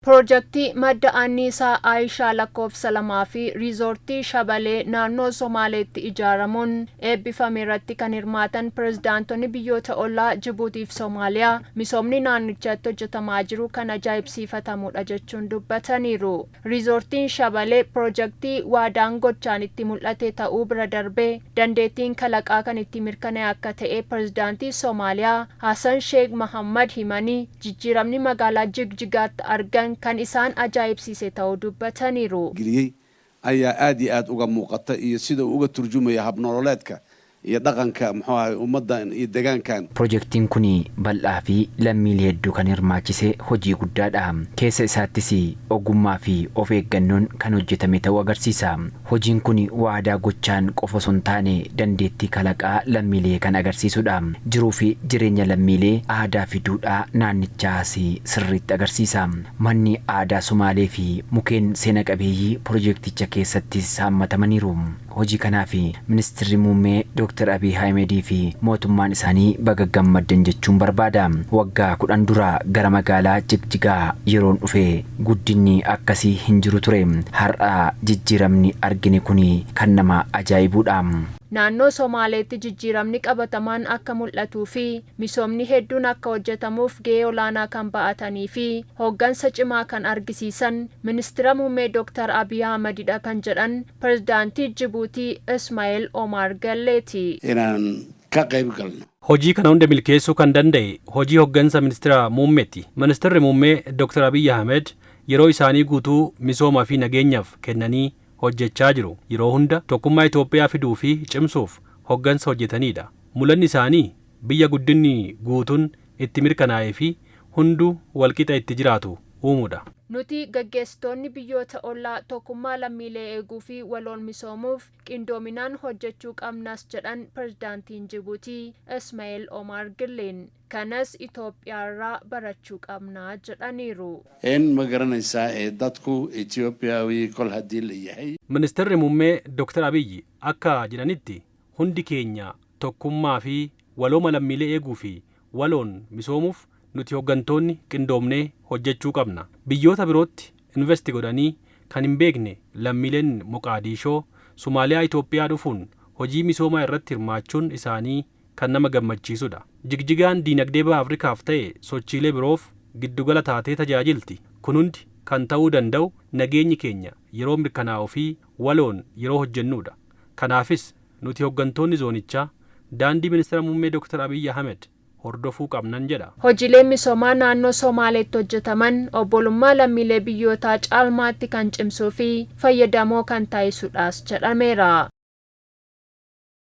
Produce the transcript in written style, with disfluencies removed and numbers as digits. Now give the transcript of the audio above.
Pirojektii madda anniisaa Ayishaa lakkoofsa 2 fi Riizoortii Shabalee naannoo Somaaleetti ijaaramuun eebbifamerratti kan hirmaatan pirezidaantonni biyyoota ollaa Jibuutii fi Somaaliyaa misoomni naannichatti hojjetamaa jiru kan ajaa'ibsiifatamudha jechuun dubbataniiru. Riizoortiin Shabalee pirojektii waadaan gochaan itti mul'ate ta'uu bira darbee dandeettiin kalaqaa kan itti mirkanaa'e akka ta'e pirezidaantii Somaaliyaa Hasan Sheek Mahammad himanii, jijjiiramni magaalaa Jigjigaatti argan kan isaan ajaa'ibsiise ta'uu dubbataniiru. Geliyey ayaa aad iyo aad uga muuqata iyo sida uu uga turjumaya habnololeedka iyo dhaqanka, muxuu ahay, ummaddan iyo degaankan. Pirojektiin kun bal'aa fi lammiilee hedduu kan hirmaachise hojii guddaadha. Keessa isaattis ogummaa fi of eeggannoon kan hojjetame ta'uu agarsiisa. Hojiin kun waadaa gochaan qofa osoo hin taane dandeettii kalaqaa lammiilee kan agarsiisudha. Jiruu fi jireenya lammiilee, aadaa fi duudhaa naannichaas sirriitti agarsiisa. Manni aadaa Sumaalee fi mukeen seena qabeeyyii pirojekticha keessattis haammatamaniiru. Hojii kanaaf Ministirri Muummee Dooktar Abiy Ahimedii fi mootummaan isaanii baga gammaddan jechuun barbaada. Waggaa 10 dura gara magaalaa Jigjigaa yeroon dhufe guddinni akkasii hin jiru ture. Har'a jijjiiramni argine kun kan nama ajaa'ibuudha. Naannoo Somaaleetti jijjiiramni qabatamaan akka mul'atuu fi misoomni hedduun akka hojjetamuuf gahee olaanaa kan ba'atanii fi hooggansa cimaa kan argisiisan Ministira Muummee Dooktar Abiy Ahmedidha kan jedhan Pirezidaantii Jibuutii Ismaa'eel Omaar Galleeti. Inaan ka qayb galno. Hojii kana hunda milkeessuu kan danda'e hojii hoggansa ministira muummeeti. Ministirri muummee Dr. Abiyyi Ahmed yeroo isaanii guutuu misoomaa fi nageenyaaf kennanii hojjechaa jiru. Yeroo hunda tokkummaa Itoophiyaa fiduu fi cimsuuf hoggansa hojjetanidha. Mul'anni isaanii biyya guddinni guutuun itti mirkanaa'ee fi hunduu walqixa itti jiraatu uumuudha. Nuti gaggeessitoonni biyyoota ollaa tokkummaa lammiilee eeguu fi waloon misoomuuf qindoominaan hojjechuu qabnas jedhan Pirezidaantiin Jibuutii Ismaa'eel Omaar Gilleen. Kanas Itoophiyaarraa barachuu qabnaa jedhaniiru. In ma garanaysaa ee dadku Ethiopiawi kol haddii la yahay. Ministirri Muummee Dr. Abiyyi akka jedhanitti, hundi keenya tokkummaa fi walooma lammiilee eeguu fi waloon misoomuuf nuti hoggantoonni qindoomnee hojjechuu qabna. Biyyoota birootti investi godhanii kan hin beekne lammiileen Moqaadiishoo, Somaaliyaa Itoophiyaa dhufuun hojii misoomaa irratti hirmaachuun isaanii kan nama gammachiisudha. Jigjigaan diinagdee baha Afrikaaf ta'e sochiilee biroof giddugala taatee tajaajilti. Kun hundi kan ta'uu danda'u nageenyi keenya yeroo mirkanaa'uu fi waloon yeroo hojjennudha. Kanaafis nuti hoggantoonni zoonichaa daandii Ministeera Muummee Dr. Abiyyi Ahmed hordofuu qabnan jedha. Hojiileen misoomaa naannoo Somaaleetti hojjetaman obbolummaa lammiilee biyyootaa caalmaatti kan cimsuu fi fayyadamoo kan taasisudhaas jedhameera.